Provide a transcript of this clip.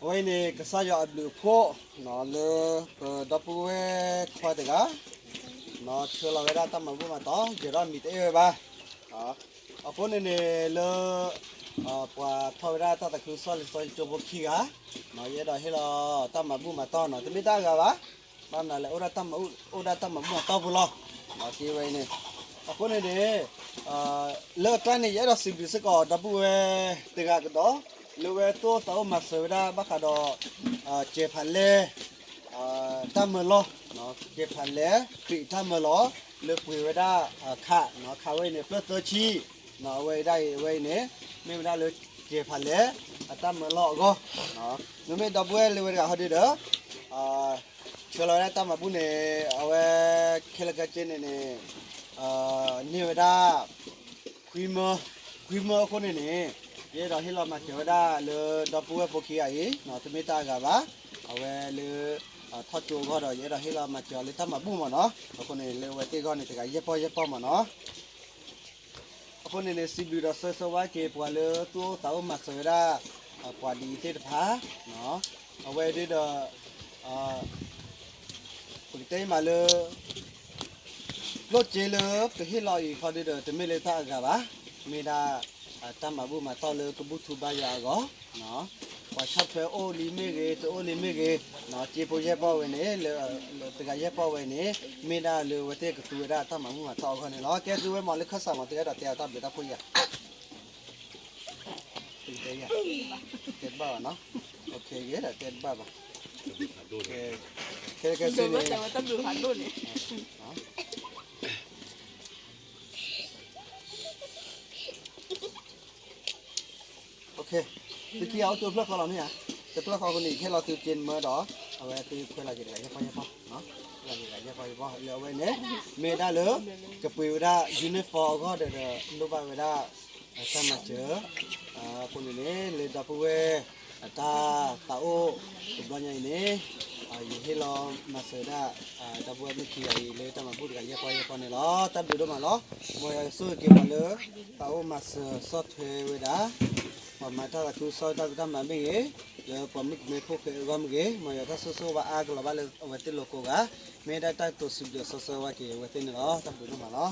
အဝဲအံၤန့ၣ် ကစၢ်ယွၤအဘျုးအဖှိၣ် လၢပဒီပုၢ်ဝဲၢ်ခွါတဂၤ ဆှၢလီၤဝဲဒၣ်တၢ်မၤဘူၣ်မၤတီၢ် ယဲဒီးမံၤတအဲၣ်ဝဲဘၣ်. အဃိန့ၣ်န့ၣ် လၢ ပှၤထီၣ်ဝဲဒၣ်တၢ်သးခုကစီၣ်လံာ်စီဆှံကၠိဖိခံဂၤ ယအဲၣ်ဒိးဟ့ၣ်လီၤတၢ်မၤဘူၣ်မၤတီၢ်နီၤ တမ့ၢ်တၢ်အဂၤဘၣ်. ဘၣ်မနုၤလဲၣ် အိၣ်ဒၣ်တၢ်မၤဘူၣ်မၤတီၢ်ဖိလီၤ. က့ဝဲအံၤန့ၣ် အဃိန့ၣ်န့ၣ် လၢအကျါန့ၣ် ယအဲၣ်ဒိးစံးဘျုးစ့ၢ်ကီး ဒီပုၢ်ဝဲၢ်တဂၤကဒီး လၢဝဲသူၣ်အိၣ်သးအိၣ်မၤစၢၤဝဲဒၣ်ဘၣ်ဃးဒီး ကဲၤဖးလဲၢ် တၢ်မၢလီၢ်, ကဲၤဖးလဲၢ် ခရံာ်တၢ်မၢလီၢ် လၢပှ့ၤဝဲဒၣ်ခး, ခးဝဲအံၤန့ၣ် ဖျၢၣ်သၢဆံ, အဝဲဒၣ်အံၤ အဝဲအံၤန့ၣ် မ့ၢ်ဝဲဒၣ်လၢကဲၤဖးလဲၢ် အတၢ်မၢလီၢ်အဂီၢ်, မ့မ့ၢ်ဒီပုၢ်ဝဲၢ်လၢဝဲတဂၤဟီဒုဒီး ဆှၢလီၤဝဲဒၣ်တၢ်မၤဘူၣ်န့ၣ် အဝဲ ခဲလၢာ်ခဲဆ့န့ၣ်န့ၣ် န့ၢ်ဝဲဒၣ် ခွံမၢ, ခွံမၢအဃိန့ၣ်န့ၣ် ယအဲၣ်ဒိးဟ့ၣ်လီၤမၤစၢၤဝဲဒၣ်လၢ ဒီပုၢ်ဝဲၢ်ဖိခံဂၤအံၤ တမ့ၢ်တၢ်အဂၤဘၣ်. အဝဲလၢ ထီၣ်ကၠိအဂီၢ်ဒီး ယအဲၣ်ဒိးဟ့ၣ်လီၤမၤစၢၤအီၤလၢတၢ်မၤဘူၣ်မ့ၢ်နီၤ. အဃိန့ၣ် လၢအဝဲသ့ၣ်အဂီၢ်န့ၣ် တဂၤယဲၢ်ပီၢ်ယဲၢ်ပီၢ်မ့ၢ်နီၤ. အဃိန့ၣ်န့ၣ် စံးဘျုးဒီးဆၢဂ့ၤဆၢဝါက့ၤပှၤလၢသူၣ်အိၣ်သးအိၣ်မၤစၢၤဝဲဒၣ် ပှၤဒ်အံၤသ့ၣ်တဖၣ်, အဝဲဒၣ်ဒီး ပကတဲမးလၢ ကျိၣ်စ့လၢပဟ့ၣ်လီၤအံၤခီဒုဒီး တမ့ၢ်လၢတၢ်အဂၤဘၣ်, မ့ၢ်ဒၣ် တၢ်မၤဘူၣ်မၤတီၢ်လၢကဘူၣ်ထူဘါယွၤအဂီၢ်, ပှၤဆီၣ်ထွဲအိၣ်လံမ့ၢ်ဂ့ၤ တအိၣ်လံမ့ၢ်ဂ့ၤ, စ့ဖိယဲၢ်ပီၢ်ဝဲန့ၣ် လၢတဂၤယဲၢ်ပီၢ်ဝဲန့ၣ် မ့ၢ်ဒၣ်လၢအဝဲသ့ၣ်ကသူဝဲဒၣ်တၢ်မၤဘူၣ်မၤတီၢ်အဂီၢ်န့ၣ်လီၤ. ကဲသုဝဲမးလၢခၢၣ်စးမး သုအဲၣ်ဒိးတဲအီၤတၢ်ဘျုးတၢ်ဖှိၣ်ယၤ တဲတဘၣ်ဘၣ်နီၤ, တဲတဘၣ်ဘၣ်, ခဲကဲန့ၣ် သုခံဂၤအိၣ်တဖျၢၣ်ဃီလီၤမ့ၢ်ဧါ, တဖျၢၣ်ဃီအဃိန့ၣ် ယဟ့ၣ်လီၤသုက့ၤမၢဒီး အဝဲသုခွဲးလီၤက့ၤတဂၤယဲၢ်ပီၢ်ယဲၢ်ပီၢ်, ခွဲးလီၤက့ၤတဂၤယဲၢ်ပီၢ်ယဲၢ်ပီၢ် လၢအဝဲန့ၣ် မ့ၢ်ဒၣ်လၢ ကပှ့ၤဝဲဒၣ် uniform အဂီၢ်ဒီး လိၣ်ဘၣ်ဝဲဒၣ် တၢ်မၤစၢၤ, အဃိန့ၣ်န့ၣ် လၢဒီပုၢ်ဝဲၢ် အတၢ်သးအိၣ်တဘျီညါအံၤန့ၣ် ယဟ့ၣ်လီၤမၤစၢၤဝဲဒၣ် ဒီပုၢ်ဝဲၢ်မုၣ်ခံဂၤအံၤ လၢတၢ်မၤဘူၣ်တဂၤယဲၢ်ပီၢ်ယဲၢ်ပီၢ်န့ၣ်လီၤ. တၢ်ဘျုးဒိၣ်မးလီၤ. မ်ယွၤဆိၣ်ဂ့ၤက့ၤပှၤလၢ သးအိၣ်မၤစၢၤဆီၣ်ထွဲဝဲဒၣ် ပှၤမၤတၢ်သးခုကစီၣ်တၢ်ဖံးတၢ်မၤမ့ၢ်ဂ့ၤ, လၢပှၤမုၣ်ကမဲဖိဃဲအဂီၢ်မ့ၢ်ဂ့ၤ, မ်ယွၤတၢ်ဆိၣ်ဂ့ၤဆိၣ်ဝါအါကလီၤဘၣ်လၢအဝဲသ့ၣ်လိၤကိးဂၤ, မ့ၢ်ဒၣ်တၢ်ကတိၤစံးဘျုးအစီဆှံဝဲက့ၤအဝဲသ့ၣ်န့ၣ်လီၤ. တၢ်ဘျုးဒိၣ်မးလီၤ.